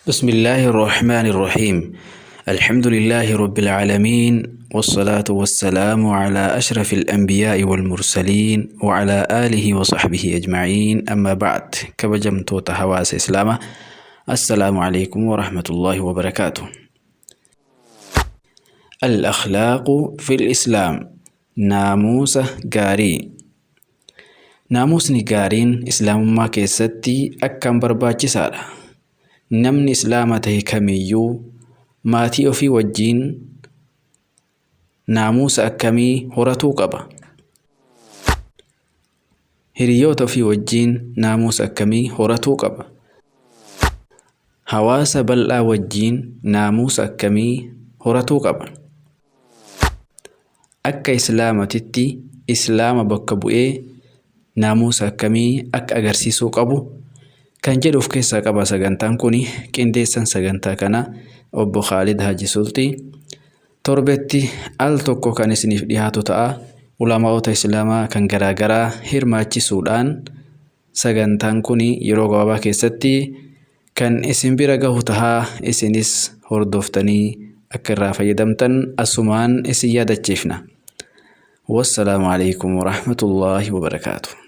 بسم الله الرحمن الرحيم. الحمد لله رب العالمين، والصلاة والسلام على أشرف الأنبياء والمرسلين وعلى آله وصحبه أجمعين، أما بعد. كبجمتوتا حواس إسلاما، السلام عليكم ورحمة الله وبركاته. الأخلاق في الإسلام، ناموس gaarii. Naamusni gaariin islaamummaa keessatti akkaan barbaachisaadha. Namni islaama tahe kamiyyuu maatii ofii wajjiin naamusa akkamii horatuu qaba? Hiriyoota ofii wajjiin naamusa akkamii horatuu qaba? Hawaasa bal'aa wajjiin naamusa akkamii horatuu qaba? Akka islaamatitti islaama bakka bu'ee naamusa akkamii akka agarsiisuu qabu kan jedhu of keessaa qaba sagantaan kuni. Qindeessan sagantaa kana obbo Khaalid Haji Sulxii. Torbetti al tokko kan isiniif dhiyaatu ta'a. Ulamaa'ota islaamaa kan garaagaraa hirmaachisuudhaan sagantaan kun yeroo gabaabaa keessatti kan isin bira gahu tahaa, isinis hordoftanii akka irraa fayyadamtan asumaan isin yaadachiifna. Wassalaamu alaikum warahmatullaahi wabarakaatu.